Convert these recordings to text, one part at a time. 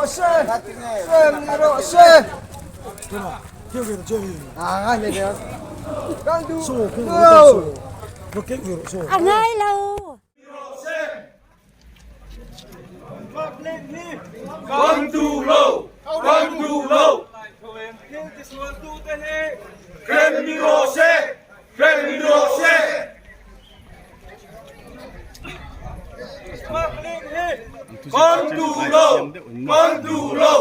rawh se! Hrem ni rawh se! Kan duh lo! A ngai lo. Kan duh lo! Kan duh lo! Hrem ni rawh se! Hrem ni rawh se! Kan duh lo! Kan duh lo!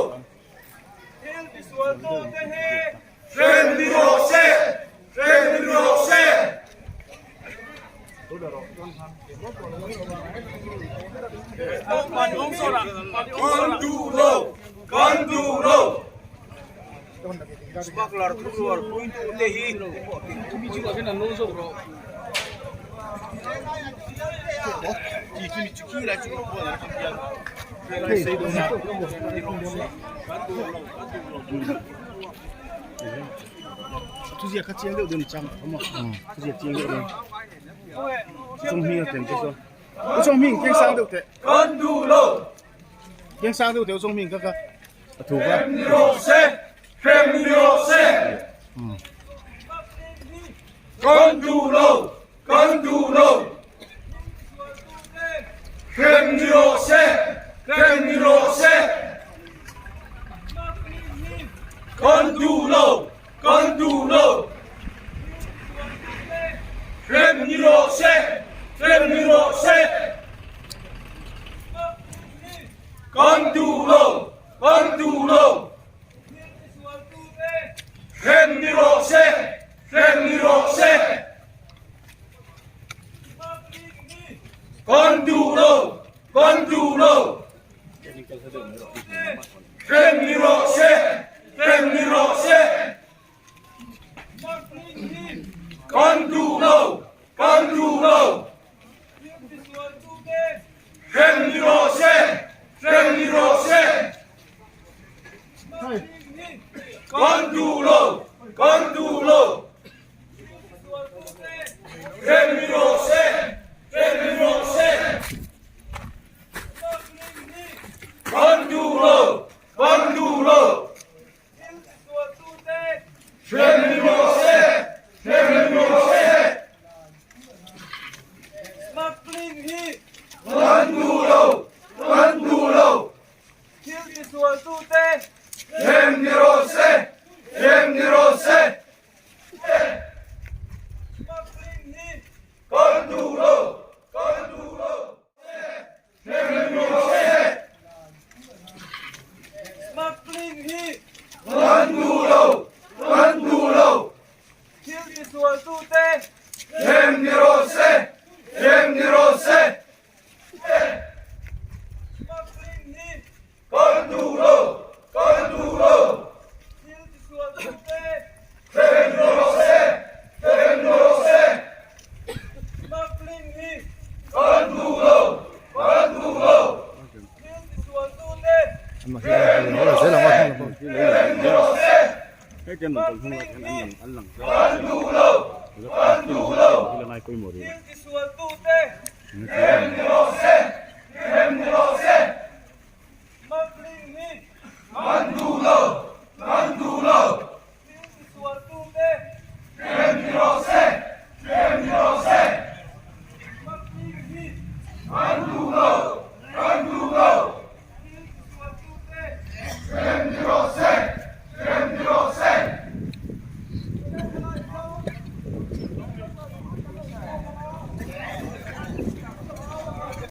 Hrem ni rawh se! Hrem ni rawh se! Kan duh lo! Kan duh lo! Kan duh lo! Hrem ni rawh se! Hrem ni rawh se! Kan duh lo! Kan duh lo! Hrem ni rawh se! Hrem ni rawh se! Kan duh lo! Kan duh lo! Hrem ni rawh se! Hrem ni rawh se! Kan duh lo! Kan duh lo! Hrem ni rawh se! Hrem ni rawh se! Kan duh lo! Kan duh lo! Hrem ni rawh se! Hrem ni rawh se! Kan duh lo! Kan duh lo! Hrem ni rawh se! Hrem ni rawh se! Kan duh lo! Kan duh lo! Hrem ni rawh se! Hrem ni rawh se! Kan duh lo! Kan duh lo! Hrem ni rawh se! Hrem ni rawh se! Kan duh lo! Kan duh lo! Hrem ni rawh se! Hrem ni rawh se! Kan duh lo! Kan duh lo! Kan duh lo! Kan duh lo! Hrem ni rawh se! Hrem ni rawh se! Kan duh lo! Kan duh lo! Hrem rawh se! Hrem rawh se! Kan duh lo! Kan duh lo! Hrem rawh se! Hrem rawh se! Kan duh lo! Kan duh lo! Hrem rawh se! Hrem rawh se! Kan duh lo!